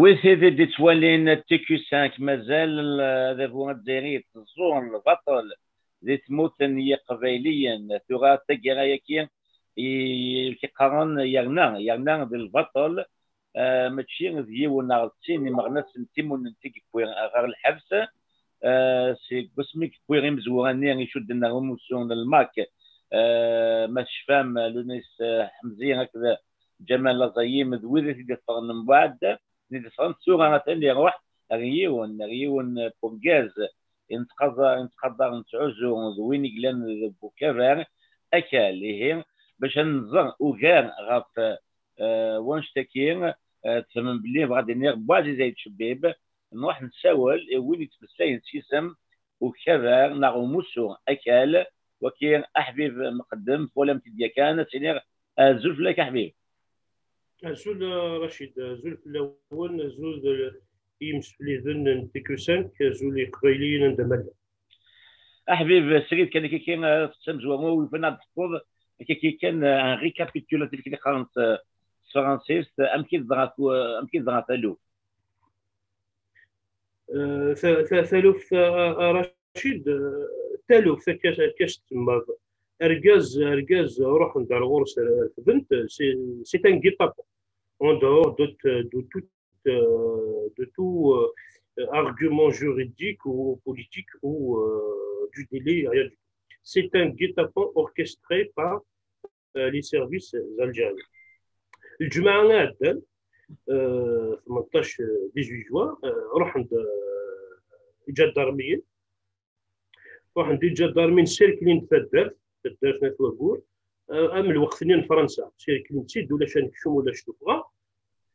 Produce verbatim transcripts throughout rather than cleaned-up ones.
Wid i d-ittwalin T Q cinq, mazal, eh, adabu azzayri yetteẓẓu lbaṭel di tmurt n Yiqbayliyen. Tura taggara-agi i, i qqaren yerna, yerna d lbaṭel, eh, mačči d yiwen neɣ d sin imeɣnasen timunent i yewwi ɣer lḥebs, eh, seg wasmi i yewwi imezwura-nni icudden ar umussu n lmak, eh, ma tecfam, Lunis, eh, Ḥemzi akked Ǧamal Laẓayim d wid i t-id-iḍefren mbeɛd, i d-iḍefren tura atan iruḥ ar yiwen, ar yiwen n urgaz i nettqaḍar, i nettqaḍar, nettɛuzzu d win i yellan deg ukabar akal, ihi, bac ad nẓer ugar ɣef, eh, wannect-agi, eh, tfehmem belli bɣa d-iniɣ Buɛziz Ayt Cebbib, nruḥ nessawel i win yettmeslayen s yisem ukabar neɣ umussu akal, waki aḥbib Mqeddem, twalamt-t-id yakan, ad s-iniɣ azul fell-ak aḥbib. Azul, eh, Racid, azul fell-awen, azul d-, i yimsefliden n T Q cinq, azul i Iqbayliyen anda ma llan. Aḥbib, srid kan akka, eh, tamezwarut, yufan ad d-teṭṭfeḍ akka kan, eh, un récapitulatif i qqaren s, eh, s tefransist, eh, amek i d-teḍra, eh, amek i d-teḍra taluft? Eh, ta-, ta-, taluft, eh, eh, Racid, eh, taluft akka, akka s-tsemmaḍ. Argaz, argaz ruḥen-d ar ɣur-s, eh, refden-t, c'est, c'est un guet-apens. En dehors de, de tout, euh, de tout, euh, argument juridique ou politique ou, euh, du délit, rien du tout. C'est un guet-apens orchestré par, euh, les services algériens. Lǧemɛa iɛeddan, euh, tmenṭac, euh, dix-huit juin, euh, ruḥen-d, euh, iǧadarmiyen, ruḥen-d iǧadarmiyen, sirklen-d taddart, taddart n At Waggur, euh, am lweqt-nni n Fransa, sirklen-tt-id, ulac anekcum, ulac tuffɣa.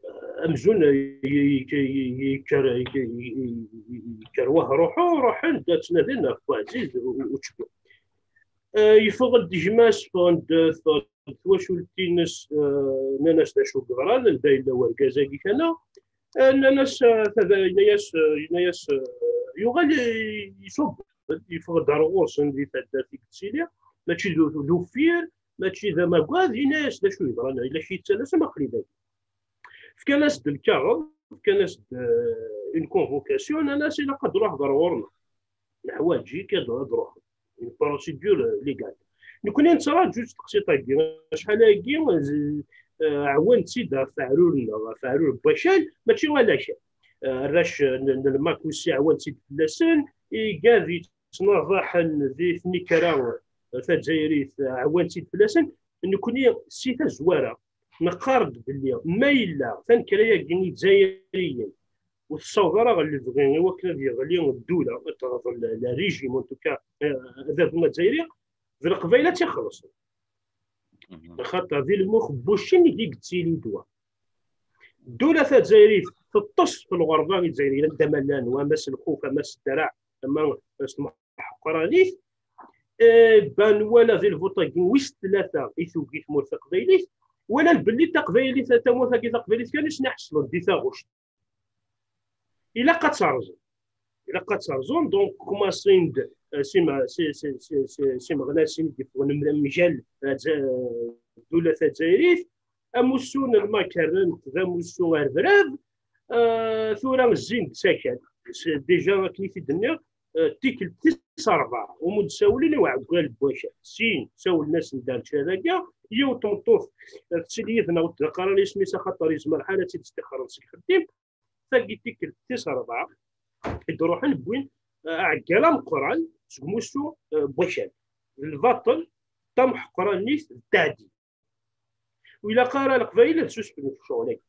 Euh, amzun, euh, y-, y-, y-, yekker, y-, y-, y-, yekker wah ruḥu, ruḥen-d ad ttnadin ɣef Buɛziz u, u, u Čebbi. Eh, yeffeɣ-d gma-s, ffɣen-d, ffɣen-d twacult-ines, eh, nnan-as d acu yeḍran, anda yella wergaz-agi kana? Eh, nnan-as, eh, tada, yenna-yas, eh, yenna-yas, eh, yuɣal i-, iṣubb, yeffeɣ-d ar ɣur-sen di taddart i yettili, mačči d, d uffir, mačči d amagad, yenna-yas d acu yeḍran, yella kra yettalas am aql-i dagi. Fkan-as-d lkaɣeḍ, fkan-as-d, eh, une convocation, nnan-as ilaq ad d-truḥeḍ ar ɣur-neɣ. Neḥwaǧ-ik ad, ad d-truḥeḍ. Une procédure, euh, légale. Nekkni nettraǧu s teqsiṭ-agi. Acḥal-agi, eh, ɛwan-tt-id ɣef aɛrur-nneɣ, ɣef aɛrur n wakal, mačči ala akal. Eh, arrac n, n lmak ussi ɛwan-tt-id fell-asen, igad yettnaḍaḥen di tnekra, eh, tazzayrit, eh, ɛwan-tt-id fell-asen. Nekkni si tazwara neqqar-d belli ma yella tanekra-agi n Izzayriyen ur tessaweḍ ara ɣer lebɣi i wakken ad yeɣli ddula, ad teɣḍel la, la régime, en tout cas, eh, adabu azzayri, d Leqbayel ad tt-ixellṣen. Mhm. Axaṭer di lmux n wuccen i yettili ddwa. Ddula tazzayrit teṭṭes f lɣerba izzayriyen, anda ma llan, ama s lxuf, ama s ddreɛ, ama s tmeḥqranit. Eh, ben, wala di lvuṭ-agi wis tlata i tugi tmurt taqbaylit, wala belli taqbaylit, tamurt-agi taqbaylit kan i sen-iḥeṣlen di taɣect. Ilaq ad terẓem. Ilaq ad terẓem, donc, kumaṣin-d, eh, s ime-, s, s, s, s, s imeɣnasen i d-yeffɣen mjal, eh, dza-, ddula tazzayrit, amussu n lmak rran-t d amussu arbrab, eh, tura zzin-d s akal. S-, déjà, akken i t-id-nniɣ, eh, tikkelt tis ṛebɛa, umi d-sawlen i uɛeggal n wakal. Sin, sawlen-asen-d ar ccada-agi, yiwet tmeṭṭut, eh, tettili yid-neɣ, ur d-qqar ara isem-is, axaṭer yezmer lḥal ad tt-id-stixxren seg uxeddim. Tagi tikkelt tis ṛebɛa i d-ruḥen, wwin, eh, aɛeggal ameqqran seg umussu, eh, n wakal. D lbaṭel, tameḥqranit d taɛdi. Ur ilaq ara Leqbayel ad susmen ɣef ccɣel-agi.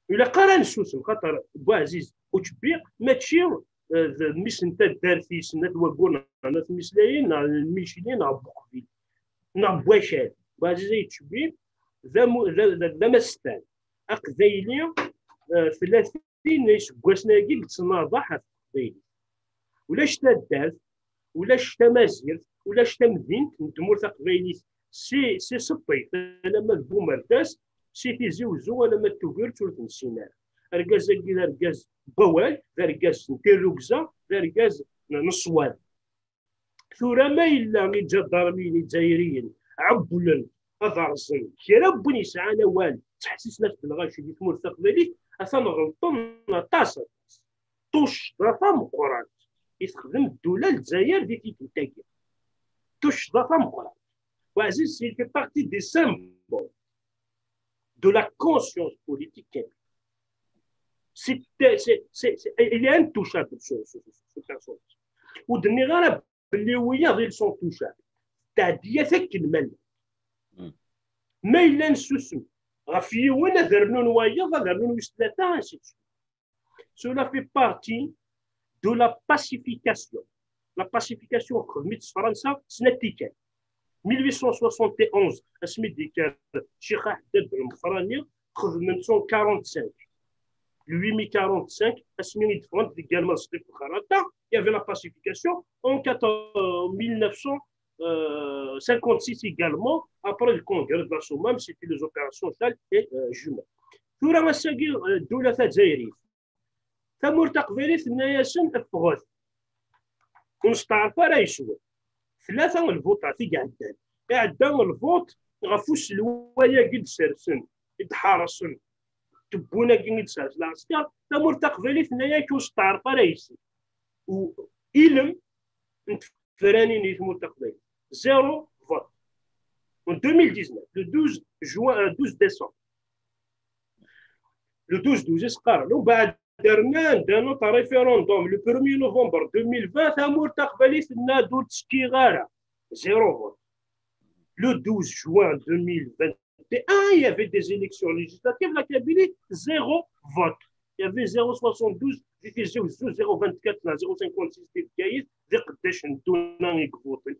Ur ilaq ara ad nsusem, xaṭer Buɛziz Bučebbi mačči, eh, d mmi-s n taddart-is, n At Waggur, neɣ n At Mmeslayen, neɣ n Micli, neɣ n Buqbil, neɣ n wakal. Buɛziz Ayt Cebbib d amu-, d, d, d amastan aqbayli, eh, tlatin iseggasen-agi i yettnaḍaḥ ɣef teqbaylit. Ulac taddart, ulac tamazirt, ulac tamdint n tmurt taqbaylit si, si Seṭṭi alamma d Bumerdas, si Tizi Wezzu alamma d Tubiret ur t-nessin ara. Argaz-agi d argaz n wawal, d argaz n tirrugza, d argaz n, n ṣṣwab. Tura ma yella iǧadarmiyen izzayriyen ɛewwlen ad rẓen kra n win yesɛan awal, ttḥessisen-as-d lɣaci di tmurt taqbaylit, atan ɣelṭen aṭas, aṭas. Tuccḍa tameqqrant i texdem ddula n Lezzayer di tikkelt-agi. Tuccḍa tameqqrant. Waziz, il fait partie des symboles de la conscience politique kabyle. C'est, c'est, c'est, c'est, il est intouchable, ce, ce, ce, ce personnage. Ur d-nniɣ ara belli wiyaḍ ils sont touchables. Tɛeddi-yas akken ma llan. Hmm. Ma yella nessusem ɣef yiwen, ad rnun wayeḍ, ad rnun wis tlata, ainsi de suite. Cela fait partie de la pacification. La pacification, xedmet s Fransa, snat tikkal. mille huit cent soixante et onze, asmi d-yekker Ccix Aḥeddad Lmeqrani, xedmen cent quarante-cinq. Le huit mai quarante-cinq, asmi i d-ffɣent deg Alman Sṭif Xerrata, il y avait la pacification en quatre-, mille neuf cent cinquante-six également, après le congrès de la Soummam, c'était les opérations Chal et, euh, Jumelles. Tura ass-agi, euh, ddula tazzayrit, tamurt taqbaylit, tenna-yasen ffɣet. Ur nesteɛref ara yes-wen. Tlata lvuṭat i iɛeddan. Iɛedda lvuṭ ɣef uselway-agi i d-sersen, i d-ḥersen. Tewwun-agi i d-sers lɛesker, tamurt taqbaylit tenna-yak ur nesteɛref ara yes-sen. U ilem n tefranin i tmurt taqbaylit. Zéro vote. En deux mille dix-neuf, le douze juin, euh, douze décembre. Le douze douze, i s-qqaren. Umbeɛd rnan-d un autre référendum. Le premier novembre deux mille vingt, tamurt taqbaylit tenna-d ur ttekkiɣ ara. Zéro vote. Le douze juin deux mille vingt et un, il y avait des élections législatives, la Kabylie, zéro vote. Il y avait zéro soixante-douze, di Tizi Wezzu, zéro vingt-quatre, neɣ zéro cinquante-six di Bgayet, d iqeddacen n ddula i ivuṭen.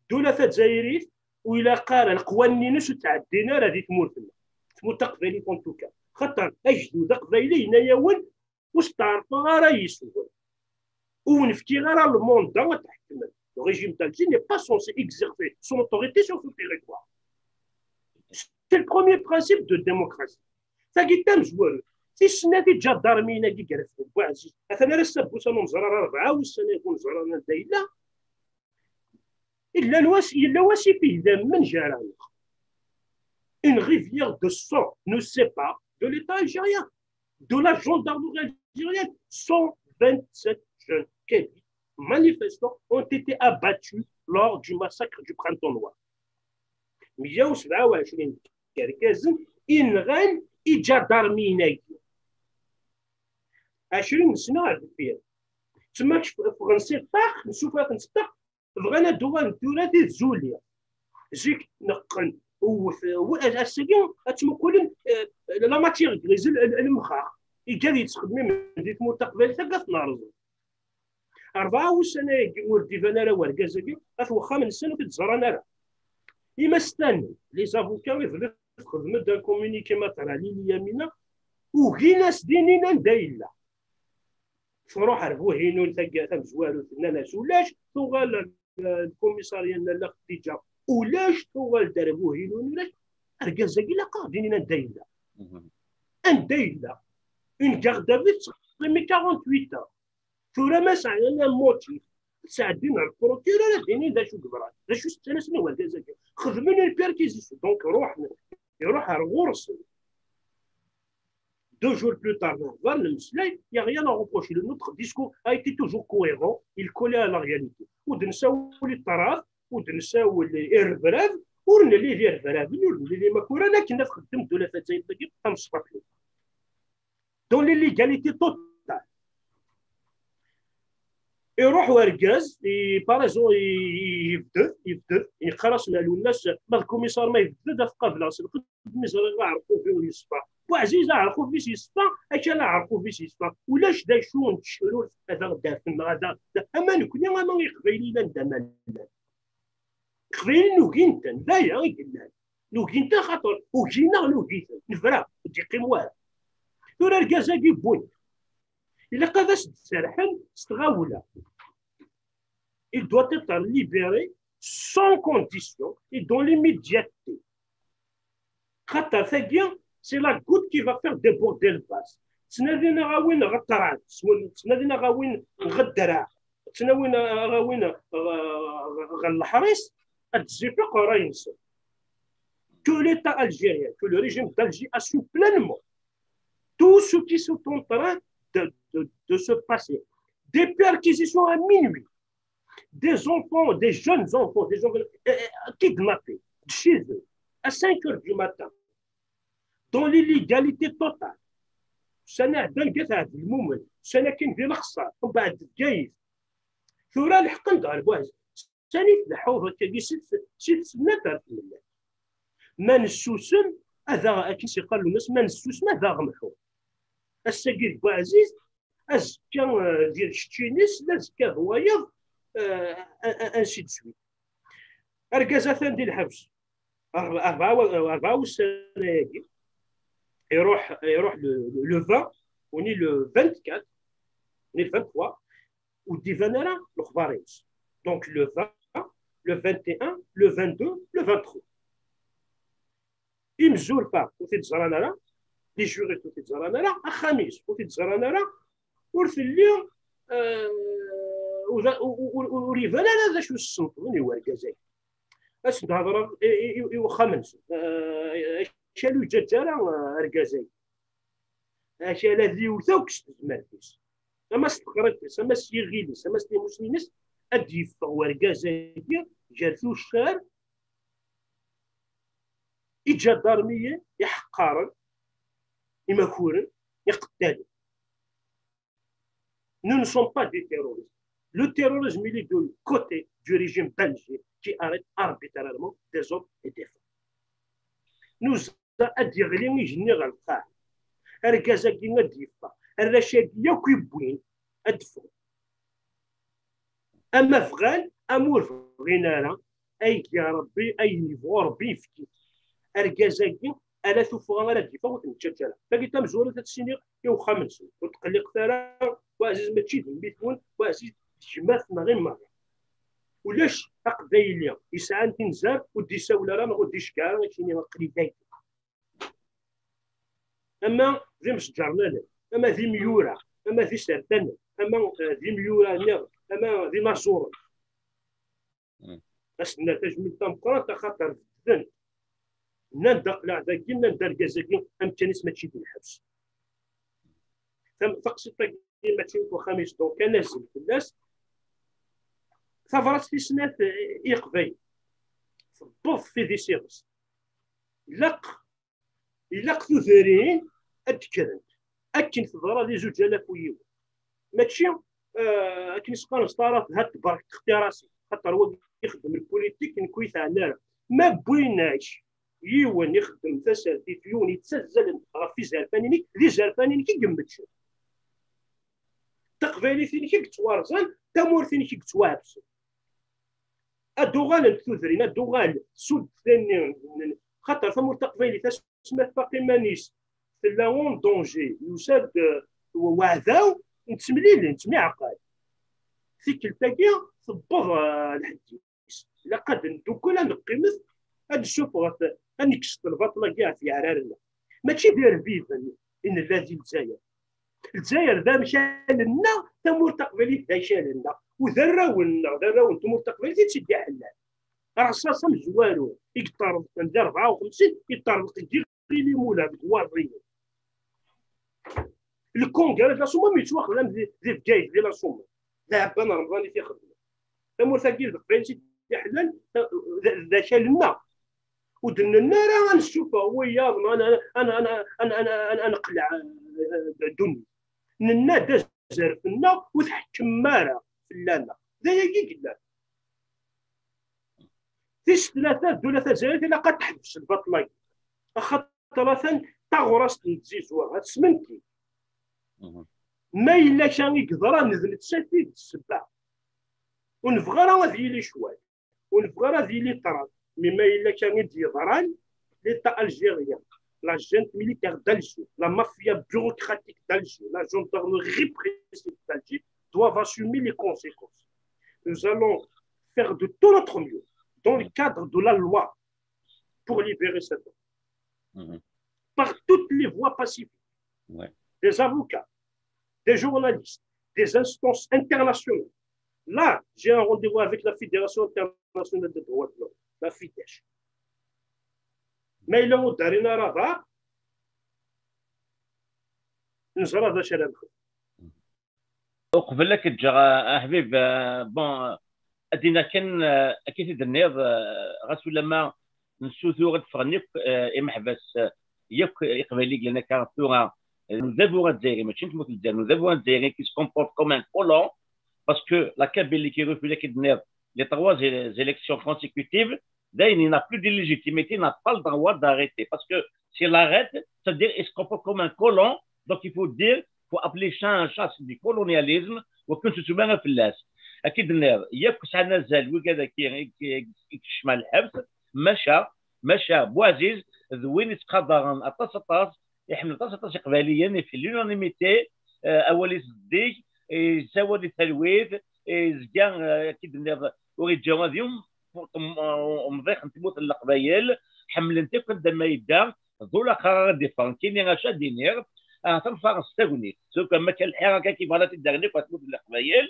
Ddula tazzayrit, ur ilaq ara, leqwanen-ines ur ttɛeddin ara di tmurt-nneɣ. Tmurt taqbaylit, en tout cas. Xaṭer agdud aqbayli yenna-yawen, ur steɛrfeɣ ara yes-wen. Ur wen-fkiɣ ara le mandat ad tḥekmem. Le régime d'Alger n'est pas censé exercer son autorité sur ce territoire. C'est le premier principe de démocratie. Tagi d tamezwarut. Tis snat, iǧadarmiyen-agi gar Buɛziz. Atan ara s-, abbusan ur neẓra ara rebɛa wussan-agi ur neẓra anda yella. Yella was-, yella wasif idammen gar-aneɣ. Une rivière de sang nous sépare de l'État algérien, de la gendarmerie algérienne. Cent vingt-sept jeunes kabyles manifestants ont été abattus lors du massacre du Printemps Noir. Meyya u sebɛa u ɛecrin yergazen i nɣan iǧadarmiyen-agi. Ɛecrin n sna ar deffir. Tma ffɣen si ṭṭaq, nsufa-ten si ṭṭaq, bɣan ad d-uɣalen tura di tzuli. Zik neqqen, wwet, w-, ass-agi ad ttmuqulen, eh, la matière grise, l-, l-, lemxax. Igad yettxemmimen di tmurt taqbaylit, akka ad t-nerẓen. Rebɛa wussan ayagi ur d-iban ara wergaz-agi, at wexxam-nsen ur t-id-ẓran ara. Imastanen, les avocats, iḍelli txedm-d un communiqué ma tara Lili Yamina, ugin-as d-inin anda yella. Tṛuḥ ar Buhinun, tagi tamezwarut, nnan-as ulac, tuɣal, eh, lkumisarya n Lalla Xdiǧa, ulac, tuɣal-d ar Buhinun, ulac. Argaz-agi ilaq ad d-inin anda yella. Mhm. Anda yella? Une garde à vue tettɣimi quarante-huit heures. Tura ma sɛan un motif, sɛeddin ar procureur ad d-inin d acu yeḍran, d acu s-ttalasen i wergaz-agi. Xedmen une perquisition, donc ruḥen, iruḥ ar ɣur-sen. Deux jours plus tard, nehḍer, nemmeslay, il y a rien à reprocher. Le, notre discours a été toujours cohérent, il collait à la réalité. Ur d-nessawel i ṭṭrad, ur d-nessawel i rrebrab, ur nelli d irebraben, ur nelli d imakuran, akken ad txeddem ddula tazzayrit-agi tamesṭaṭlit. Dans l'illégalité totale. Iruḥ urgaz, i, par exemple, i, i, yebded, yebded, yeqqar-asen a Lwennas, ma d lkumisar ma yebded, ad t-qableɣ s lqedd, mi ẓriɣ aɛerqub-iw yeṣfa. Buɛziz aɛerqub-is yeṣfa, akal aɛerqub-is yeṣfa. Ulac d acu n tecrurt ad aɣ-d-afen, neɣ ad aɣ-d-, ama nekni, ama Iqbayliyen anda ma llan. Iqbayliyen ugin-ten, d aya i yellan. Nugin-ten xaṭer ugin-aɣ, nugi-ten. Nebra, ur d-yeqqim wara. Tura argaz-agi wwin. Ilaq ad as-d-serrḥen s tɣawla. Il doit être libéré sans condition et dans l'immédiateté. Xaṭer tagi, c'est la goutte qui va faire déborder le vase. Ttnadin aɣ-awin ɣer ṭṭrad, ttnadin aɣ-awin ɣer ddreɛ, ttnadin aɣ-awin ɣer, ɣer, ɣer leḥris, ad d-zzifiq ṛṛay-nsen. Que l'État algérien, que le régime d'Alger assume pleinement Tout ce qui sont en train de, de, de se passer. Des perquisitions à minuit. Des enfants, des jeunes enfants, des enfants euh, euh, kidnappés de chez eux à cinq heures du matin, dans l'illégalité totale. Ussan-a ɛeddan deg At Ɛebdelmumen, ussan-a kan di Lexṣer, mbeɛd Bgayet. Tura leḥqen-d ɣer Buɛziz. Sani tleḥḥuḍ akkagi si tsemnat ar tmellalt. Ma nessusem, ad aɣ-, akken s-yeqqar Lwennas, ma nessusem ad aɣ-mḥun. Ass-agi d Buɛziz, azekka eh, di Lčeččin-is, azekka d wayeḍ, eh, a- a- ainsi de suite. Argaz atan di lḥebs. Arba- arbaɛa wa- arbaɛa wussan-agi. Iruḥ, iruḥ le, le vingt, on est le vingt-quatre, on est le vingt-trois, ur d-iban ara lexbar-ines. Donc le vingt, le vingt et un, le vingt-deux, le vingt-trois. Imzurfa ur t-id-ẓran ara, les juristes ur t-id-ẓran ara, axxam-is ur t-id-ẓran ara, ur telli, eh, ur, ur, ur, ur iban ara d acu ssenṭḍen i wergaz-agi. Ad sen-d-hedreɣ i, i, i, i uxxam-nsen. Eh, acu ur yeǧǧaǧǧa ara eh, argaz-agi. Acu ad iwet akk s tezmert-is. Ama s teqriṭ-is, ama s yiɣil-is, ama s timussnin-is, ad d-yeffeɣ wergaz-agi gar tuccar, iǧadarmiyen, iḥeqqaren, imakuren, iqettalen. Nous ne sommes pas des terroristes. Le terrorisme, il est du côté du régime d'Alger qui arrête arbitrairement des hommes et des femmes. Nous ad d-yeɣli igenni ɣer lqaɛa. Argaz-agi ad d-yeffeɣ. Arrac-agi akk i wwin ad d-ffɣen. Ama bɣan, ama ur bɣin ara, ay yebɣa Rebbi, ayen yebɣu Rebbi yefk-it. Argaz-agi, ala tuffɣa ara d-yeffeɣ ur t-neǧǧaǧǧa ara. Tagi tamezwarut ad s-iniɣ i uxxam-nsen. Ur tqelliqet ara, Waɛziz mačči d mmi-twen, Waɛziz d gma-tneɣ i merra. Ulac aqbayli yesɛan tinzar ur d-isawel ara neɣ ur d-iceggeɛ ara ad k-yini aql-i daydi. Ama d imsejjernanen, ama d imyura, ama d isertanen, ama eh, d imyura nniḍen, ama d inaẓuren. Mm. Ad s-nerr tajmilt tameqqrant axaṭer bedden. Nnan-d aqlaɛ dagi, nnan-d argaz-agi, amkan-is mačči di lḥebs. Tam- Taqsiṭ-agi mačči deg uxxam-is, donc ad nazzel fell-as. Tabrat tis snat eh, i Iqbaylen. Tewweḍ tidis iḍes. Ilaq, ilaq tudrin ad d-kkrent. Akken teḍra di zuǧ alaf u yiwen. Mačči eh, akken i s-qqaren s taɛrabt, ha tberk texti rasi, xaṭer wagi ixeddem lpulitik, nekk ur yi-teɛni ara. Ma wwin-ak yiwen ixeddem tasertit, yiwen yettazzalen ɣef izerfan-inek, d izerfan-inek i yemmeččen. Taqbaylit-inek i yettwarẓan, tamurt-inek i yettwaɛebsen. Ad d-uɣalent tudrin, ad d-uɣal sud-nni, xaṭer tamurt taqbaylit asmi tfaq iman-is tella en danger, yusa-d eh, weɛdaw, nettemlili, nettemyeɛqal. Tikkelt-agi tewweḍ eh, lḥedd-is. Ilaq ad ndukkel, ad neqqimet, ad d-ssufɣet, ad nekkset lbaṭel-agi ɣef yeɛrar-nneɣ. Mačči d irbiben i nella di Lezzayer. Lezzayer d amkan-nneɣ, tamurt taqbaylit d akal-nneɣ, u d arraw-nneɣ, d arraw n tmurt taqbaylit i tt-id-iḥellan. Rṣaṣ amezwaru i yeṭṭerḍqen di rebɛa u xemsin, yeṭṭerḍeq deg Iɣil Imula, deg Waḍiyen. Lkungar d la Somme yettwaxdam di di Bgayet, di la Somme. D Ɛebban Remḍan i t-ixedmen. Tamurt-agi d Leqbayel i tt-iḥellan, d d akal-nneɣ. Ur d-nenna ara ad nessufeɣ wiyaḍ, neɣ ad n- ad n- ad n- ad n- ad n- ad n- ad neqleɛ eh, ddunit. Nenna-d azref-nneɣ ur tḥekkem ara fell-aneɣ. D ayagi i yellan. Tis tlata, ddula tazzayrit ilaq ad teḥbes lbaṭel-agi. Axaṭer atan taɣrast n tzizwa, ad tesmenki. Ma yella kra i yeḍran d nettat i d ssebba. Ur nebɣi ara ad yili ccwal. Ur nebɣi ara ad yili ṭṭrad. Mi ma yella kra i d-yeḍran, l'État algérien, la junte militaire d'Alger, la mafia bureaucratique d'Alger, la gendarmerie répressive d'Alger doivent assumer les conséquences. Nous allons faire de tout notre mieux dans le cadre de la loi pour libérer cet homme. Par toutes les voies pacifiques. Des avocats, des journalistes, des instances internationales. Là, j'ai un rendez-vous avec la Fédération internationale des droits de l'homme, la FIDH. Ma yella ur d-rrin ara aḍar, neẓra d acu ara nexdem. Uqbel ad k-ǧǧeɣ, a, a Ḥbib, a, bon, ad d-iniɣ kan, a, akka i t-id-tenniḍ, a, ɣas ulamma nessutur ad ffɣen yakk, a, imeḥbas, a, yakk iqbayliyen akka tura, a, n udabu azzayri, mačči n tmurt n Lezzayer, n udabu azzayri qui se comporte comme un colon, parce que la Kabylie qui refuse, akka i d-tenniḍ, les trois é- élections consécutives, dayen, il n'a plus de légitimité, il n'a pas le droit d'arrêter, parce que s'il arrête, c'est-à-dire il se comporte comme un colon, donc il faut dire, faut appeler chat un chat, c'est du colonialisme, wakken ur tettum ara fell-as. Akka i d-tenniḍ, yakk sɛan azal wigad-agi i i- i kecmen lḥebs, maca, maca Buɛziz d win yettqadaren aṭas, aṭas, iḥemmel aṭas, aṭas iqbayliyen, il fait l'unanimité, euh, awal-is zeddig, yessawal i talwit, yezga, euh, akka i d-tenniḍ, ur yeǧǧa ad yum umḍiq n tmurt n Leqbayel, ḥemmlen-t akk anda ma yedda, d ulaqrar ara d-iffɣen kini acu ad d-iniɣ, ahat ad nfaṛes tagnit. Suk am akka lḥirak-agi bɣan ad t-id-rren akk ɣer tmurt n Leqbayel,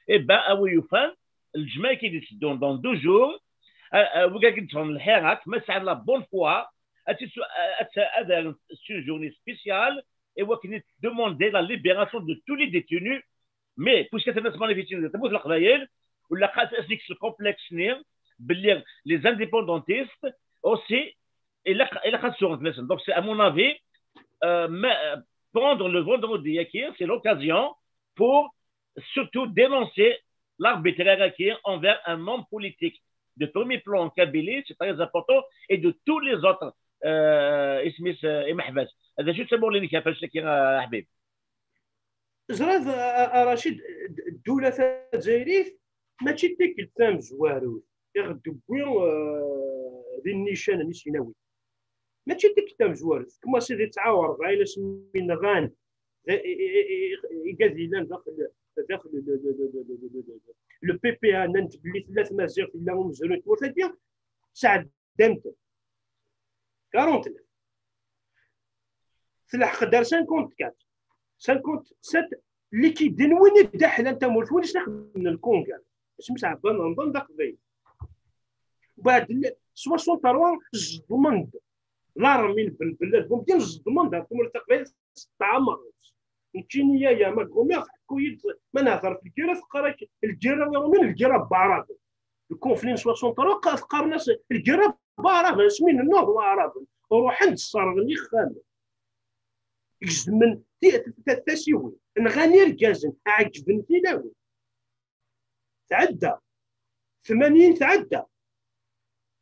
eh ben, a wi yufan, lǧemɛa-agi i d-iteddun dans deux jours, a- a- wigi i d-itteffɣen lḥirak, ma sɛan la bonne foi, ad tt- ad tt- ad rren s une journée spéciale, i wakken ad demander la libération de tous les détenus, mais puisque c'est notre manifestation de tmurt n Leqbayel, ur ilaq ad as-nekkes le complexe-nni belli les indépendantistes aussi ilaq ilaq ad ssuɣen fell-asen. Donc c'est à mon avis, euh, ma- euh, prendre le vendredi-agi, c'est l'occasion pour surtout dénoncer l'arbitraire-agi envers un homme politique de premier plan en Kabylie, c'est très important, et de tous les autres, euh, isem-is, euh, imeḥbas. D acu d tamuɣli-nnek ɣef wannect-agi, a Ḥbib? Ẓriɣ, a, a, a Racid, d- ddula tazzayrit mačči d tikkelt tamezwarut i ɣ-d-tewwi, eh, di nnican n isinawi. Mačči d tikkelt tamezwarut, kma sidi tesɛa u rebɛin asmi nɣan i- i- i- i- igad yellan daxel, daxel le, le, le, le, le, le, le, le, le, le P P A, nnan-d belli tella tmaziɣt, yella umezruy n tmurt-agi, sɛeddan-t. Quarante-neuf. Tleḥq-d ar cinquante-quatre. Cinquante-sept likiden, win i d-iḥellan tamurt, win i s-ixedmen lkungar. Asmi s ɛebban Remḍan d aqbayli. Baɛd soixante-trois, ẓeḍmen-d. L'armée n Belbella d Bumedyen ẓeḍmen-d ɣef tmurt taqbaylit, steɛmren-tt. Nekkini, yaya, ma ggumiɣ, tḥekku-yi-d, ma nehder ɣef lgirra, teqqar-ak lgirra iṛumyen, lgirra n waɛraben. Le conflit n soixante-trois, qa- teqqaren-as lgirra n waɛraben, asmi nennuɣ d waɛraben, ruḥen-d sserɣen ixxamen. Gezmen ti- ta- tasiwin, nɣan irgazen, ɛeggben tilawin. Tɛedda. Tmanyin tɛedda.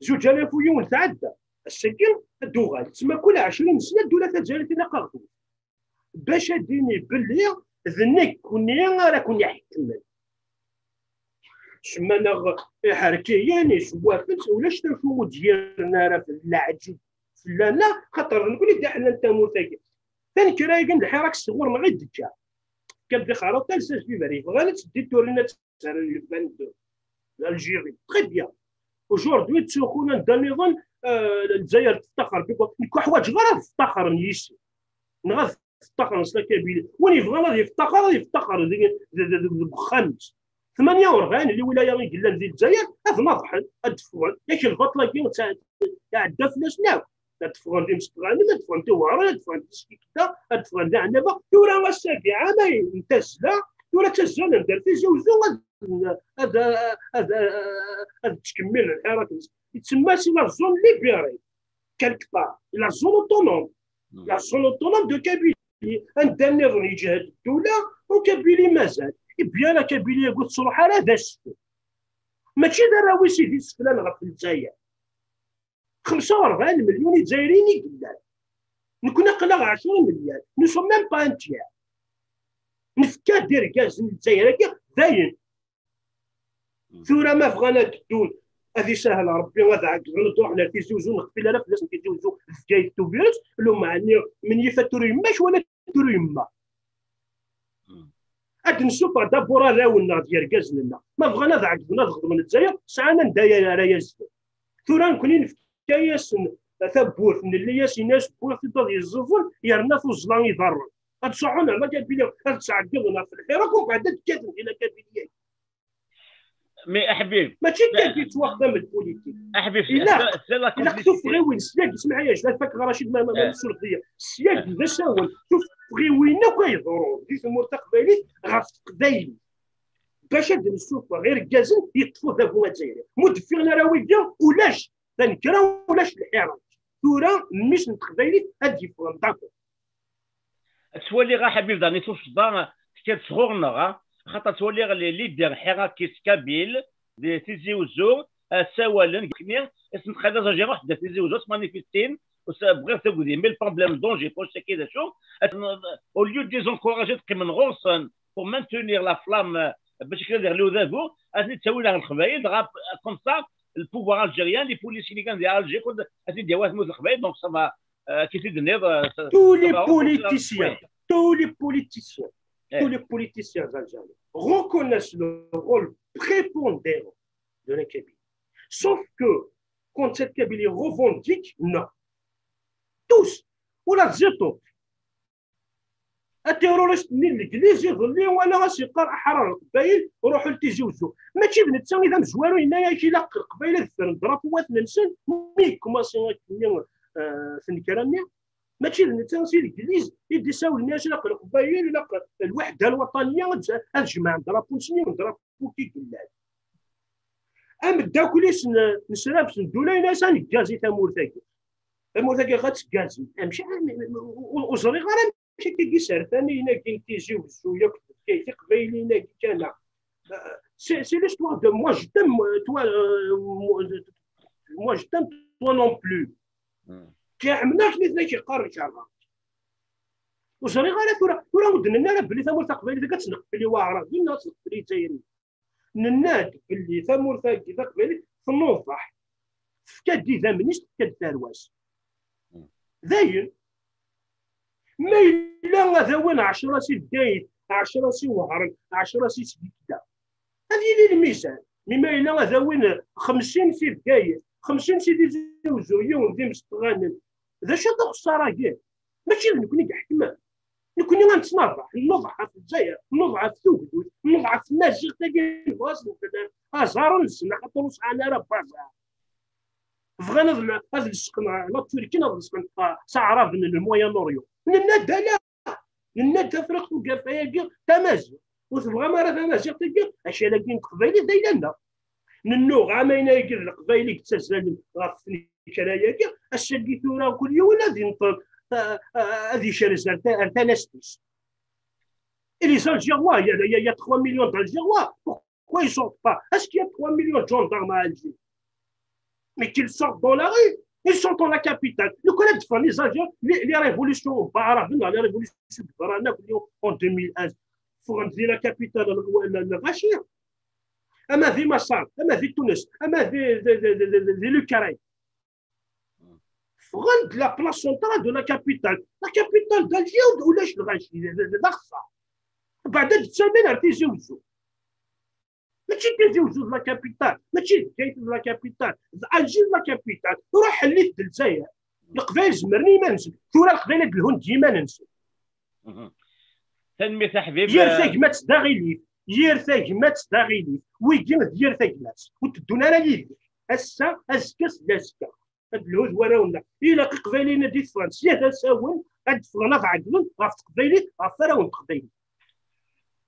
Zuǧ alaf u yiwen tɛedda. Ass-agi ad d-tuɣal. Tma kul ɛecrin sna ddula tazzayrit ilaq aɣ-tewwet. Bac ad d-tini belli d nekkni ara ken-iḥekmen. Semman-aɣ iḥerkiyen, iswafen, ulac d acu ur d-yerren ara f- leɛǧib fell-aneɣ, xaṭer d nekkni i d-iḥellan tamurt-agi. Tanekkra-agi n lḥirak sɣur-neɣ i d-teǧǧa. Kan di xarut talsa s biber, bɣan ad teddi turin ad tt-rren le vingt-deux. L'Algérie. Très bien. Aujourd'hui, ttruḥun anda nniḍen, euh, Lezzayer teftaxer. Nekk ur ḥwaǧeɣ ara ad ftaxren yis-i. Neɣ ad ftaxren s la Kabylie. Win yebɣan ad yeftaxer, ad yeftaxer di- di- di- di- deg uxxam-is. Tmanya u rebɛin n lwilaya i yellan di Lezzayer, ad naḍḥen, ad d-ffɣen. Yak lbaṭel-agi tt- iɛedda fell-asen akk. Ad d-ffɣen d imesṭaḥanen, ad d-ffɣen d iweɛṛen, ad d-ffɣen d iskikda, ad d-ffɣen d aɛnaba. Tura ass-agi, ɛamayen n tazzla, tura ttazzalen-d ar Tizi Uzzu ad, ad, ad, ad, ad ttkemmilen lḥirak-nsen. Yettsemma-s la zone libérée, quelque part, la zone autonome, la zone autonome de Kabylie, anda nniḍen yeǧhed ddula, u Kabylie mazal. Eh bien, la Kabylie-agi ur tettruḥ ara d astu. Mačči d arraw-is i d iseflan ɣef Lezzayer. Xemsa u rebɛin melyun Izzayriyen i yellan. Nekkni aql-aɣ ɛecra melyan. Nous sommes même pas un tiers. Nefka-d irgazen n Lezzayer-agi, dayen. Tura ma bɣan ad ddun, ad isahel Rebbi, ad ɛeggden, ad ruḥen ar Tizi Uzzu, neɣ tfila ara fell-asen Tizi Uzzu, Bgayet, Tubiret, lumeɛni menyif ad turu yemma-k wala ad turu yemma. Ad d-nessufeɣ d'abord arraw-nneɣ d yergazen-nneɣ. Ma bɣan ad ɛeggden, ad xedmen Lezzayer, sɛan anda ara yazden. Tura nekkni nefka-yasen tawwurt, nelli-yasen, ini-as wwiɣ-t-id ad yeẓẓeẓen, yerna tuẓla iḍarren. Ad ṣuḥun ar la Kabylie, ad ttɛeggiḍen ɣef lḥirak, umbeɛd ad kkaten di la Kabylie. Mais aḥbib, mačči kan yettwaxdam d politique. Aḥbib, ilaq, ilaq tufɣiwin, syagi, smaḥ-iyi, ad fakeɣ Racid ma, ma, ma surdiya. Syagi d asawen, tuf-, tɣiwin akk ay ḍurun di tmurt taqbaylit ɣef teqbaylit, bac ad d-nessufeɣ irgazen yeṭṭef udabu azzayri. Mu d-ffiɣen ara wigi, ulac, d anekra, ulac lḥiṛaj. Tura mmi-s n teqbaylit ad d-yeffɣen, d'accord. Ttwaliɣ a Ḥabib daɣen i tuccḍa tekka-d sɣur-neɣ, xaṭer ttwaliɣ les leaders ḥirakis kabyles di Tizi Uzzu ssawalen, akken i sen-txaḍ azaji, ruḥ-d a Tizi Uzzu, ttmanifistin, bɣiɣ tagdi, mais le problème, le danger, pour chaque d acu, au lieu de les encourager, ad qqimen ɣur-sen pour maintenir la flamme, bac akken ad iɣli udabu, ad ten-id-ttawin ɣer Leqbayel, dɣa comme ça, le pouvoir algérien, les policiers i kan di Alger, ad ten-id-yawi ɣer tmurt n Leqbayel, donc ça va, euh, kif i d-tenniḍ, euh, ça, tous les politiciens, tous les politiciens, tous les politiciens algériens reconnaissent le rôle prépondérant de la Kabylie. Sauf que quand cette Kabylie revendique, non. Tous, ula d Ziṭuṭ, atirurist-nni n Legliz iḍelli wala as-yeqqar aḥrar Leqbayel, ruḥu l Tizi Uzzu. Mačči d netta i d amezwaru yenna-yak ilaq Leqbayel ad ffren drapuwat-nsen mi yekkumasi akkenni, eh, tnekra-nni. Mačči d netta si Legliz i d-isawlen-as ilaq Leqbayel, ilaq lweḥda lwaṭaniya, ad, ad jemɛen drapu-nsen, yiwen drapu ki yellan. Ameddakel-is n, n Srabes n Dula yenna-as ad neggazi tamurt-agi. Tamurt-agi ad tggazi. Amek, ur, ur ẓriɣ ara amek akka i sertan ayen-agi n Tizi Uzzu yakk d Bgayet, Iqbayliyen-agi kan. C'est, c'est l'histoire de moi, je t'aime, toi, euh, moi, je t'aime, toi non plus. Kiɛemna akken i ten-ak-yeqqar lkerra. Ur ẓriɣ ara tura, tura ur d-nenni ara belli tamurt taqbaylit ad tt-neqbel i waɛraben neɣ ad tt-neqbel i izzayriyen. Nenna-d belli tamurt-agi taqbaylit tnuḍeḥ, tefka-d idammen-is, tefka-d tarwa-s. Dayen, ma yella ad awin ɛecra si Bgayet, ɛecra si Wehran, ɛecra si Sbikda, ad yili lmizan. Mi ma yella ad awin xemsin si Bgayet, xemsin si Tizi Uzzu, yiwen d imestɣanen, d acu-t uxeṣṣar-agi? Mačči d nekni i iḥekmen. Nekni ad nettnaḍeḥ, nnuḍeḥ ɣef Lezzayer, nnuḍeḥ ɣef tugdut, nnuḍeḥ ɣef tmaziɣt-agi, nebɣa ad s-nefren aẓar-nsen, axaṭer ur sɛan ara baẓar. Bɣan ad, ad lesqen la Turquie, ad lesqen s aɛraben n le Moyen Orient. Nenna-d ala, nenna-d Tafriqt Tugerfa-agi d tamaziɣt. Ur tebɣam ara tamaziɣt-agi, acal-agi n teqbaylit d ayla-nneɣ. Nennuɣ am ayen ayagi d leqbayel i yettazzalen ɣef tnekra-agi, ass-agi tura kul yiwen ad yenṭel, ad ikerrez ar talast-is. Et les Algérois, il y a, il y a trois millions d'Algérois. Pourquoi ils sortent pas? Est-ce qu'il y a trois millions de gendarmes à Alger? Mais qu'ils sortent dans la rue, ils sont dans la capitale. Nous connaissons les Algériens, les, les révolutions arabes, les révolutions de Barana en deux mille onze. Faut rendre la capitale, le Rachir. Ama di Maṣer, ama di Tunes, ama di, di, di, di, di, di l'Ukraine. Ffɣen-d la place centrale de la capitale. La capitale d'Alger ulac lɣaci, d axeṣṣar. Beɛd ad d-ttamen ar Tizi Uzzu. Mačči d Tizi Uzzu d la capitale, mačči d Bgayet d la capitale, d Alger d la capitale. Ruḥ ḥellit-d Lezzayer. Leqbayel zemren i yiman-nsen. Tura Leqbayel ad lhun d yiman-nsen. Tanemmirt a Ḥbib. Yir tagmat d aɣilif, yir tagmat d aɣilif, wigi d yir tagmat, ur teddun ara yid-k. Ass-a, azekka, seld azekka, ad d-lhu d warraw-nneɣ. Ilaq Iqbayliyen ad d-ffɣen sya d asawen, ad d-ffɣen ad ɛegglen ɣef teqbaylit, ɣef warraw n teqbaylit.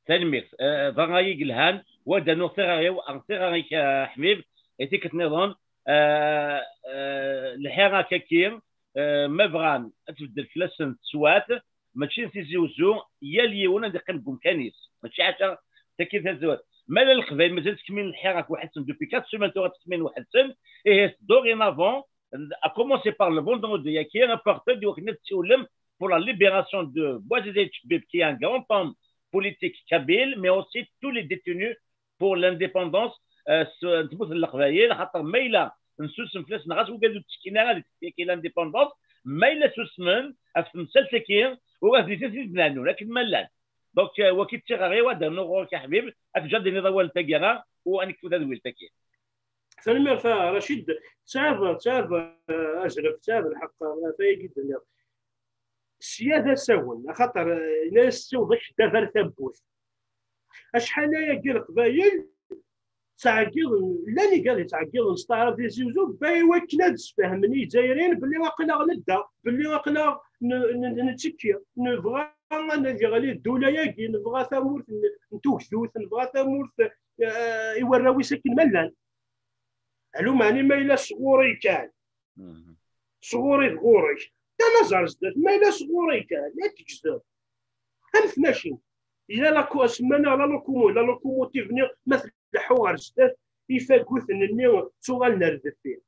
Tanemmirt. Eh, d ṛṛay i yelhan, wa d-nuɣ tiɣri-w, ɣer tiɣri-k, eh, Ḥbib, i tikkelt nniḍen, eh, eh, lḥirak-agi, eh, ma bɣan ad tbeddel fell-asen teswiɛt, mačči n Tizi Uzzu, yal yiwen ad iqqim deg umkan-is. Mačči ḥaca tagi tazwart. Ma llan Leqbayel mazal ttkemmilen lḥirak weḥd-sen, depuis quatre semaines tura ttkemmilen weḥd-sen, ihi dorénavant, à commencer par le vendredi-agi, reporter i wakken ad tsiwlem pour la libération de Bouazizi Chebib, qui est un grand homme politique kabyle, mais aussi tous les détenus pour l'indépendance, euh, n tmurt n Leqbayel, xaṭer ma yella nsusem fell-asen, ɣas wigad ur ttekkin ara di tefyaki l'indépendance, ma yella susmen ɣef temsalt-agi, ur ad d-iten-id-nernun akken ma llan. Donc, euh, wagi d tiɣri-w, ad d-rnuɣ ɣur-k a Ḥbib, ad teǧǧ ad d-tiniḍ awal n taggara, u ad nekfu tadwilt-agi. Tanemmirt a Racid, tesɛiḍ, tesɛiḍ, eh, azref, tesɛiḍ lḥeqq, eh, ɣef wayagi d-tenniḍ. Sya d asawen, axaṭer, eh, yenna-yas ssiweḍ akeddab ar tawwurt. Acḥal ayagi Leqbayel ttɛeggiḍen, llan igad yettɛeggiḍen s taɛrabt i Tizi Uzzu, i wakken ad sfehmen i Yizzayriyen belli aql-aɣ nedda, belli aql-aɣ n-, n-, n-, nettekki, nebɣa ad yeɣli ddula-agi, nebɣa tamurt n, n tugdut, nebɣa tamurt, eh, i warraw-is akken ma llan. Ɛlumeɛni ma yella sɣur-i kan, sɣur-i d ɣur-k, kan aẓ ar zdat, ma yella sɣur-i kan, ad tegzem. Am tmacint. Yella la co-, semman-a la locomo-, la locomotive-nni, ma tleḥḥu ɣer zdat, ifaguten-nni ttuɣalen ar deffir.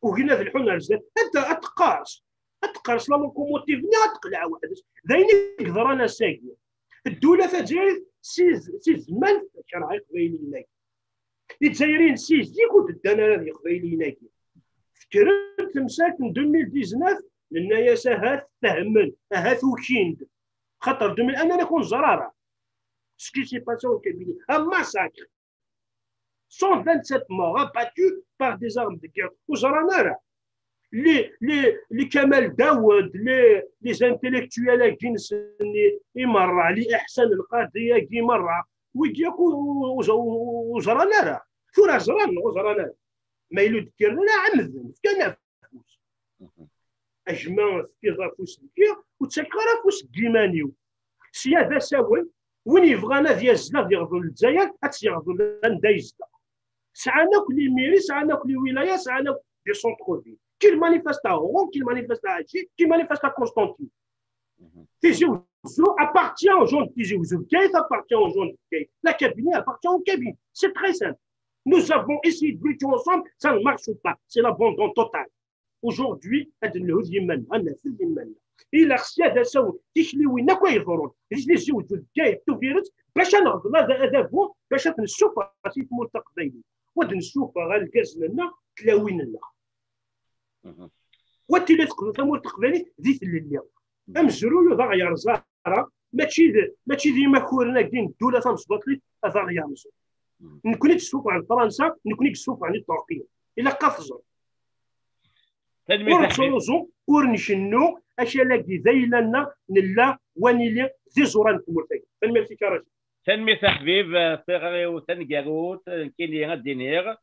Ugin ad lḥun ar zdat. Anta ad teqqers? Ad teqqers la locomotive-nni, ad teqleɛ weḥd-s. D ayen i yeḍran ass-agi. Ddula tazzayrit si, si zman tekṛeh Iqbayliyen-agi. Izzayriyen si zik ur d-ddan ara d Iqbayliyen-agi. Tekker-d temsalt n deux mille dix-neuf, nenna-yas ahat fehmen, ahat ukin-d. Xaṭer deux mille un, anak ur neẓra ara. Ce qui s'est passé en Kabylie, un massacre. Cent vingt-sept morts abattus par des armes de guerre. Ur ẓran ara. Les, les, les Kamal Daoud, les, les intellectuels-agi-nsen i merra, les Ihsan Al-Qadi-agi merra, wigi akk ur, ur, ur, ur ẓran ara. Tura ẓran, ur ẓran ara. Ma yella ur d-kkren ara, ɛemmden, fkan afus. A gma, tefkiḍ afus deg-i, ur ttakeɣ ara afus deg yiman-iw. Sya d asawen, win yebɣan ad yazzel ad yeɣḍel Lezzayer, ad tt-yeɣḍel anda yezdeɣ. Sɛan akk les mairies, sɛan akk les wilayas, sɛan akk des centres-villes. Qu'il manifeste à Oran, qu'il manifeste à Alger, qu'il manifeste à Constantine. Tizi Ouzou appartient aux gens de Tizi Ouzou. Bgayet appartient aux gens de Bgayet. La Kabylie appartient aux Kabyles. C'est très simple. Nous avons essayé de bricoler ensemble, ça ne marche pas. C'est l'abandon total. Aujourd'hui, ad nelhu d yiman-nneɣ, ad naf d yiman-nneɣ. Ilaq sya d asawen, tikliwin akk ay iḍerrun di Tizi Ouzou, Bgayet, Tubiret, bac ad neɣḍel ad, adabu, bac ad nessufeɣ si tmurt taqbaylit. U ad nessufeɣ argazen-nneɣ, tlawin-nneɣ. Wa tili teqbel tamurt taqbaylit di tlelli. Amezruy ur d aɣ-yerẓa ara, mačči d, mačči d imakuren-agi n ddula tamesbaṭlit ad aɣ-yerẓu. Nekni i d-ssufɣen Fransa, nekni i yessufɣen i Ṭurkiya. Ilaq ad teẓrem. Ur nettruẓu, ur ncennu, akal-agi d ayla-nneɣ, nella wa nili d iẓuran n tmurt-agi. Tanemmirt-ik a Racid. Tanemmirt a Ḥbib, eh, tiɣri-w taneggarut, eh, nekkini ad d-iniɣ,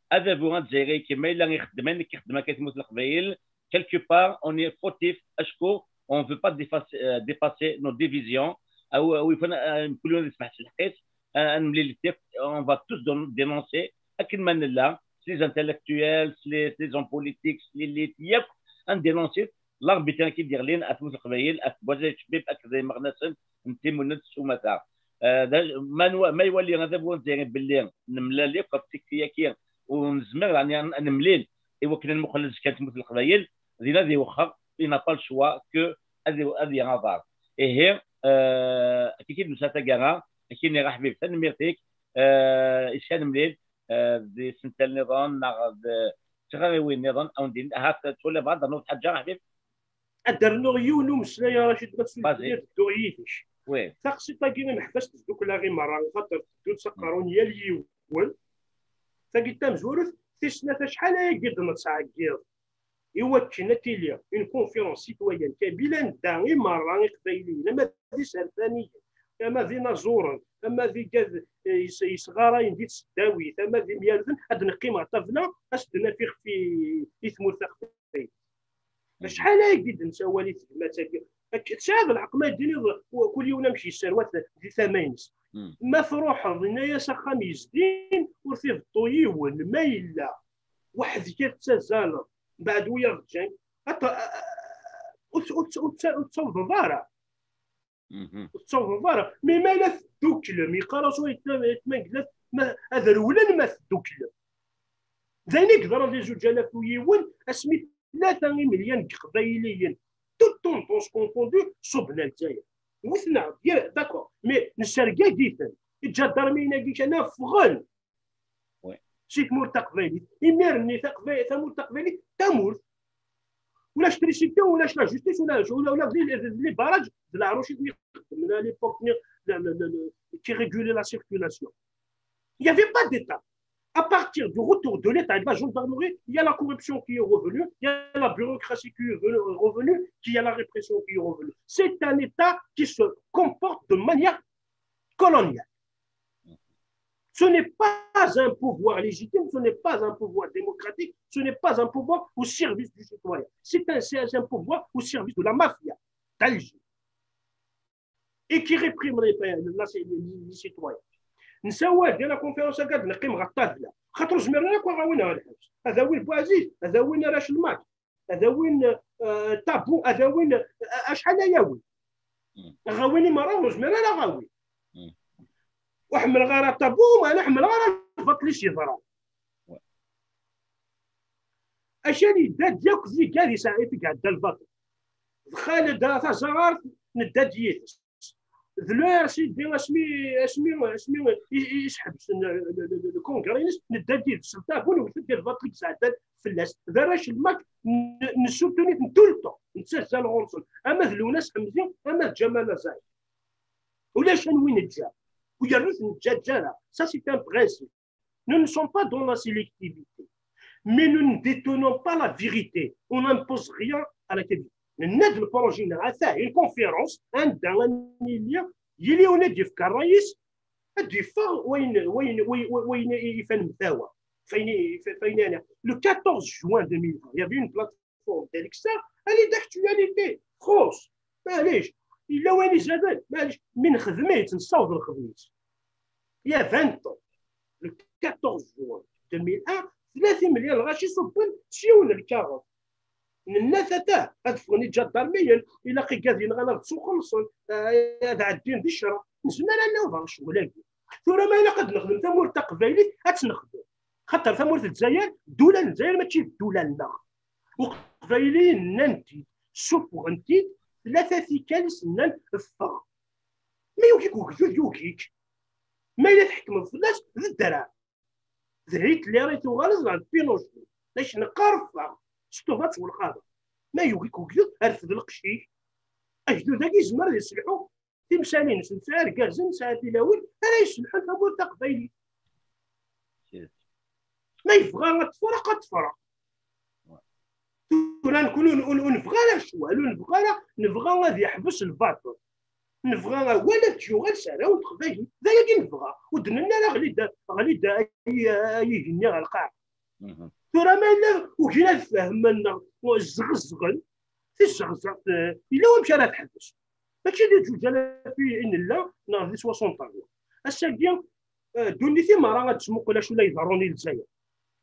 adabu azzayri kemma yella ixeddem ayen akka ixeddem akka i tmurt n Leqbayel, quelque part, on est fautif, acku on ne veut pas dépasser, euh, dépasser nos divisions. Aw, aw, yufan, euh, mkul yiwen ad yesmeḥ s lḥeqq-is, euh, ad nemlil, on va tous don-, dénoncer, akken ma nella, s les intellectuels, s les, s les hommes politiques, s l'élite, yakk, ad ndénoncer l'arbitraire i d-yeɣlin ɣef tmurt n Leqbayel, ɣef Buɛziz Cebbib akked imeɣnasen n Timunent s umata. Euh, d a-, ma nwa-, ma iwali adabu azzayri belli nemlal yakk ɣef tikti-agi, ur nezmir, yeɛni, ad nemlil i wakken ad nmuqel azekka n tmurt n Leqbayel, din ad iwexxer, il n'a pas le choix que ad iw-, ad yaḍer. Ihi, euh, akka i d-nusa taggara, akka i nniɣ a Ḥbib, tanemmirt-ik, euh, i s-, ad nemlil, euh, di sental nniḍen, neɣ d tiɣriwin nniḍen, a wen-d-inin, ahat twalaḍ bɣa ad d-ternuḍ ḥaǧa, a Ḥbib? Ad d-rnuɣ yiwen umeslay, a Racid, ma tesmḥeḍ-iyi ad dduɣ yid-k. Oui. Taqsiṭ-agi, ma neḥbes tezdukel-aɣ i merra, xaṭer teddun s aqerru n yal yiwen. Tagi d tamezwarut, tis snat, acḥal ayagi d-nettɛeggiḍ i wakken ad tili une conférence citoyenne kabyle anda i merra iqbayliyen, ama d isertaniyen, ama d inaẓuren, ama d igad, eh, yes-, yesɣarayen di tesdawit, ama d imyarden, ad neqqim ɣer ṭṭabla, ad s-d-naf ixef i, i tmurt taqbaylit. Acḥal ayagi d-nessawal i tegmat-agi? Ak-, tesɛiḍ lḥeqq ma d-tiniḍ, kul yiwen amek yesserwat di tama-ines. Ma truḥeḍ, yenna-yas axxam yezdin, ur t-ibeṭṭu yiwen, ma yella weḥd-k ad tettazzaleḍ, mbeɛd wiyaḍ ǧǧan, ad t-, ur t-, ur t-, ur t-, ur t-tawḍeḍ ara. Ur tettawḍeḍ ara. Mi ma la tedduklem, yeqqar-as wayetma, wayetma n gma-s, ma, ad rewlen ma tedduklem. D ayen i yeḍran di zuǧ alaf u yiwen, asmi tlata imelyan n Yiqbayliyen, toute tendance confondue, ṣubben ar Lezzayer. Wten-aɣ-d, d'accord, mais nessergag-iten. Iǧadarmiyen-agi kan ffɣen si tmurt taqbaylit. Imir-nni taqbay-, tamurt taqbaylit d tamurt. Ulac trisiti, ulac la justice, ulac, ula, ula d, d, d les barrages, d la Russie, à l'époque, le, le, le, le, qui régulait la circulation. Il n'y avait pas d'État. À partir du retour de l'État et de la gendarmerie, il y a la corruption qui est revenue, il y a la bureaucratie qui est venue, revenue, il y a la répression qui est revenue. C'est un État qui se comporte de manière coloniale. Ce n'est pas un pouvoir légitime, ce n'est pas un pouvoir démocratique, ce n'est pas un pouvoir au service du citoyen. C'est un, c'est un pouvoir au service de la mafia d'Alger. et qui réprime les, les, les citoyens. Nessawal di la conférence-agi, ad neqqim ɣer ṭṭabla. Xaṭer ur zmiren ara akk ad awin ɣer lḥebs. Ad awin Bouaziz, ad awin Rachelmak, ad awin, euh, Tabou, ad awin, euh, acḥal ay awin. Ad awin i merra, ur zmiren ara ad awin. Ur ḥemmleɣ ara Tabou, ma ur ḥemmleɣ ara lbaṭel i s-yeḍran. Akal yedda-d yakk d yigad yesɛa i tgɛedda lbaṭel. D Xaled Taẓerɣart, nedda-d yid-s. D le R C D, asmi, asmi, asmi i, i, i sḥebsen le, le, le, le congrès-ines, nedda-d yid-s s lṭabun, newwet-d lbaṭel i yesɛeddan fell-as. D arrac n Mak, n-, nessutun-iten tout le temps, nettazzal ɣur-sen. Ama d Lewnas Ḥemzi, ama d Ǧamal Azayeɣ. Ulac anwi neǧǧa. Ur yernu ur t-neǧǧaǧǧa ara. Ça, c'est un principe. Nous ne sommes pas dans la sélectivité. Mais nous ne détenons pas la vérité. On n'impose rien à la télévision. Nenna-d le projet-nneɣ, ata une conférence, anda ad nili, yili win ad d-yefk ṛṛay-is, ad d-yeffeɣ wayen, wayen, wayen, wayen i ifan mtawa. Fayen i, fayen i, le quatorze juin deux mille vingt, il y avait une plateforme d'Alexa, elle est d'actualité. Txuṣṣ. Maɛlic, yella wayen izaden, maɛlic, mi nexdem-itt, nessaweḍ lxedm-is. Il y a vingt ans, le quatorze juin deux mille un, tlata imelyan lɣaci ṣubben s yiwen n lkaɣeḍ. Nenna-t ata, ad ffɣen iǧadarmiyen, ilaq igad yenɣan ad ttuxellṣen, eh, ad ɛeddin di ccreɛ. Nezmer ad naweḍ ɣer ccɣel-agi. Tura ma ilaq ad nexdem tamurt taqbaylit, ad tt-nexdem. Xaṭer tamurt n Lezzayer, ddula n Lezzayer mačči d ddula-nneɣ. Uqbayliyen nnan-t-id, ssuffɣen-t-id, tlata tikkal i s-nnan ffeɣ. Ma yugi-k ugdud, yugi-k. Ma yella tḥekmeḍ fell-as, d ddreɛ. D Hitler i tuɣaleḍ neɣ d Pinochet. Lac neqqar ffeɣ, s tubat s welqaḍa. Ma yugi-k ugdud, rfed lqecc-ik. Agdud-agi yezmer ad yesselḥu timsal-ines, nesɛa irgazen, nesɛa tilawin, ara yesselḥun tamurt taqbaylit. Ma yebɣa ad tefreq, ad tefreq. Tura nekni ur, ur, ur nebɣa ara ccwal, ur nebɣa ara, nebɣa ad yeḥbes lbaṭel. Nebɣa awal ad d-yuɣal s arraw n teqbaylit. D ayagi nebɣa. Ur d-nenni ara ɣli-d, ɣli-d ay, ay igenni ɣer lqaɛa. Tura ma yella ugin ad fehmen neɣ zɣezɣen, tizzeɣzeɣt, eh, yella wamek ara teḥbes. Mačči d aǧuǧ ala fi i nella, neɣ di soixante ans. Ass-agi, eh, ddunit i merra ad tesmuqel acu la iḍerrun i Lezzayer.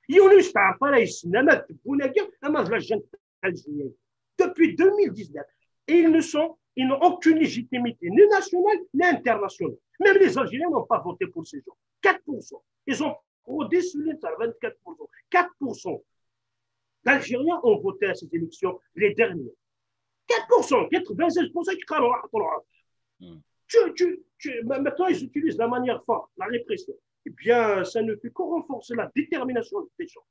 Yiwen ur yesteɛref ara yessen ama d Tebboune-agi, ama d la junte algérienne. Depuis deux mille dix-neuf, et ils ne sont, ils n'ont aucune légitimité, ni nationale, ni internationale. Même les Algériens n'ont pas voté pour ces gens. Quatre pour cent. Ils ont fraudé sur l'Inter, vingt-quatre pour cent. Quatre pour cent d'Algériens ont voté à ces élections, les dernières. Quatre pour cent, quatre-vingt-seize pour cent qui croient. Hmm. Tu, tu, tu, ma-, maintenant, ils utilisent la manière forte, la répression. Eh bien, ça ne fait que renforcer la détermination des gens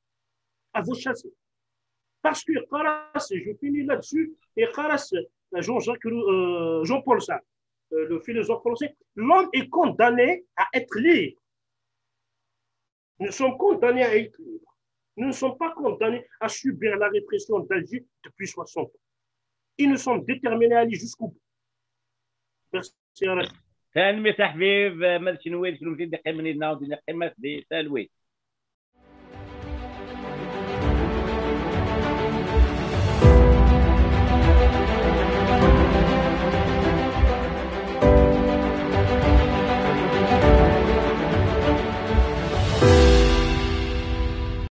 à vous chasser. Parce que Karas, je finis là-dessus, et Karas, euh, Jean-Jacques Rou-, euh, Jean-Paul Sartre, euh, le philosophe français, l'homme est condamné à être libre. Nous sommes condamnés à être libres. Nous ne sommes pas condamnés à subir la répression d'Alger depuis soixante ans. Et nous sommes déterminés à aller jusqu'au bout. Merci. Tanemmirt a ḥbib, ma d kenwi d kennemti d-iqqimen yid-neɣ, d-neqqimet di talwit.